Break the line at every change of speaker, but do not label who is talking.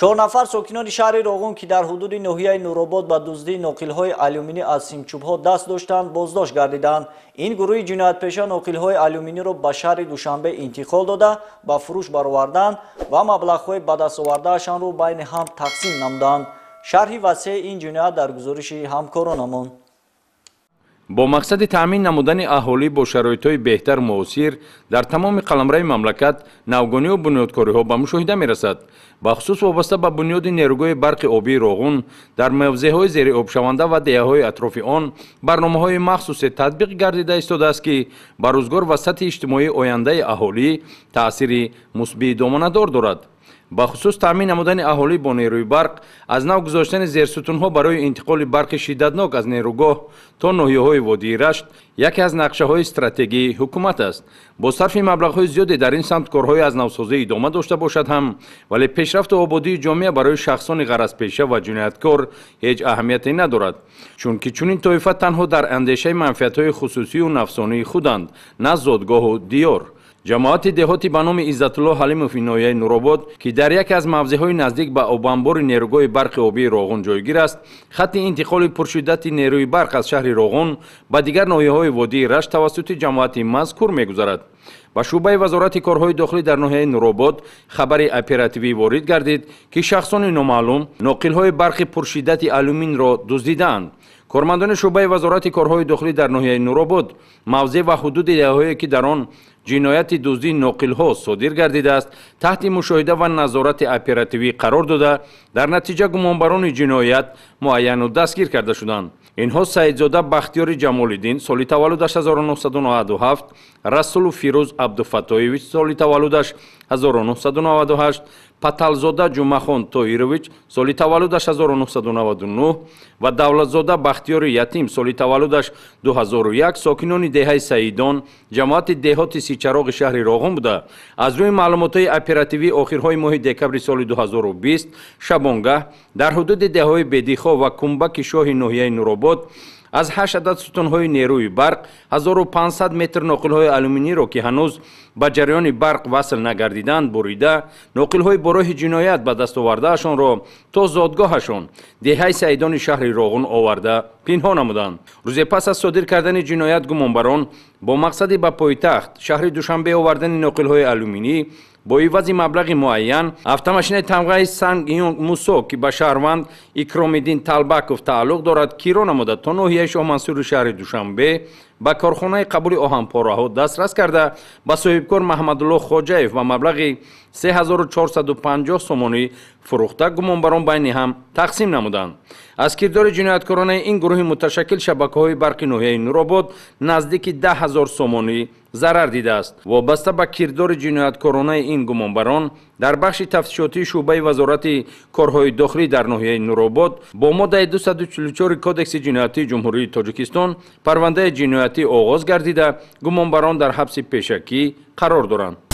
4 нафар сокинони шаҳри Роғун, ки дар ҳудуди ноҳияи Нуробод ба дуздии ноқилҳои алюминӣ аз симчӯбҳо даст доштанд, боздошт гардиданд. Ин гурӯҳи ҷиноятпеша ноқилҳои алюминиро ба шаҳри Душанбе интиқол дода, ба фурӯш бароварданд ва маблағҳои ба даст овардаашонро байни ҳам тақсим намуданд. Шарҳи васеи ин ҷиноят дар гузориши ҳамкоронамон.
Бо мақсади таъмин намудани аҳолӣ бо шароитҳои беҳтар муосир дар тамоми қаламрави мамлакат навгониву бунёдкориҳо ба мушоҳида мерасад. Бахусус вобаста ба бунёди нерӯгоҳи барқи обии Роғун дар мавзеъҳои зериобшаванда ва деҳаҳои атрофи он барномаҳои махсусе татбиқ гардида истодааст, ки ба рӯзгор ва сатҳи иҷтимоии ояндаи аҳолӣ таъсири мусбии доманадор дорад. Бахусус таъмин намудани аҳолӣ бо нерӯи барқ, аз нав гузоштани зерсутунҳо барои интиқоли барқи шиддатнок аз нерӯгоҳ то ноҳияҳои водии Рашт яке аз нақшаҳои стратегии ҳукумат аст. Бо сарфи маблағҳои зиёде дар ин самт корҳои аз навсозӣ идома дошта бошад ҳам, вале пешрафту ободии ҷомеа барои шахсони ғаразпеша ва ҷинояткор ҳеҷ аҳамияте надорад, чунки чунин тоифа танҳо дар андешаи манфиатҳои хусусию нафсонии худанд, на зодгоҳу диёр. Ҷамоати деҳоти ба номи Иззатулло Ҳалимови ноҳияи Нуробод, ки дар яке аз мавзеъҳои наздик ба обанбори нерӯгоҳи барқи обии Роғун ҷойгир аст, хатти интиқоли пуршиддати нерӯи барқ аз шаҳри Роғун ба дигар ноҳияҳои водии Рашт тавассути ҷамоати мазкур мегузарад. Ба шӯъбаи вазорати корҳои дохилӣ дар ноҳияи Нуробод хабари оперативӣ ворид гардид, ки шахсони номаълум ноқилҳои барқи пуршиддати алюминро дуздидаанд. Кормандони шӯъбаи вазорати корҳои дохилӣ дар ноҳияи Нуробод мавзеъ ва ҳудуди деҳаҳое, ки дар он ҷинояти дуздии ноқилҳо содир гардидааст, таҳти мушоҳида ва назорати оперативӣ қарор дода, дар натиҷа гумонбарони ҷиноят муайяну дастгир карда шуданд. Инҳо Саидзода Бахтиёри Ҷамолиддин, соли таваллудаш 1997, Расулу Фирӯз Абдуфаттоевич, соли таваллудаш 1998, Паталзода Ҷумъахон Тоирович, соли таваллудаш 1999 ва Давлатзода Бахтиёри Ятим, соли таваллудаш 2001, сокинони деҳаи Саидон, ҷамоати деҳоти Сичароғи шаҳри Роғун буда, аз рӯи маълумотҳои оперативӣ охирҳои моҳи декабри соли 2020 шабонгаҳ дар ҳудуди деҳаҳои Бедихо ва Кумбаки шоҳи ноҳияи Нуробод аз 8 адад сутунҳои нерӯи барқ 1500 метр ноқилҳои алюминиро, ки ҳанӯз ба ҷараёни барқ васл нагардиданд, бурида, ноқилҳои бо роҳи ҷиноят ба даст овардаашонро то зодгоҳашон деҳаи Саидони шаҳри Роғун оварда пинҳон намуданд. Рӯзе пас аз содир кардани ҷиноят гумонбарон бо мақсади ба пойтахт шаҳри Душанбе овардани ноқилҳои алюминӣ бо ивази маблағи муайян автомашинаи тамғаи Санг-Юнг Мусо, ки ба шаҳрванд Икромиддин Талбаков тааллуқ дорад, киро намуда то ноҳияи Шоҳмансури шаҳри Душанбе ба корхонаи қабули оҳанпораҳо дастрас карда, ба соҳибкор Маҳмадулло Хоҷаев ба маблағи 3450 сомонӣ фурӯхта, гумонбарон байни ҳам тақсим намуданд. Аз кирдори ҷинояткоронаи ин гурӯҳи муташаккил шабакаҳои барқи ноҳияи Нуробод наздики 10 000 сомонӣ зарар дидааст. Вобаста ба кирдори ҷинояткоронаи ин гумонбарон дар бахши тафтишотии шӯъбаи вазорати корҳои дохилӣ дар ноҳияи Нуробод бо моддаи 244 Кодекси ҷиноятии Ҷумҳурии Тоҷикистон парвандаи ҷиноятӣ оғоз гардида, гумонбарон дар ҳабси пешакӣ қарор доранд.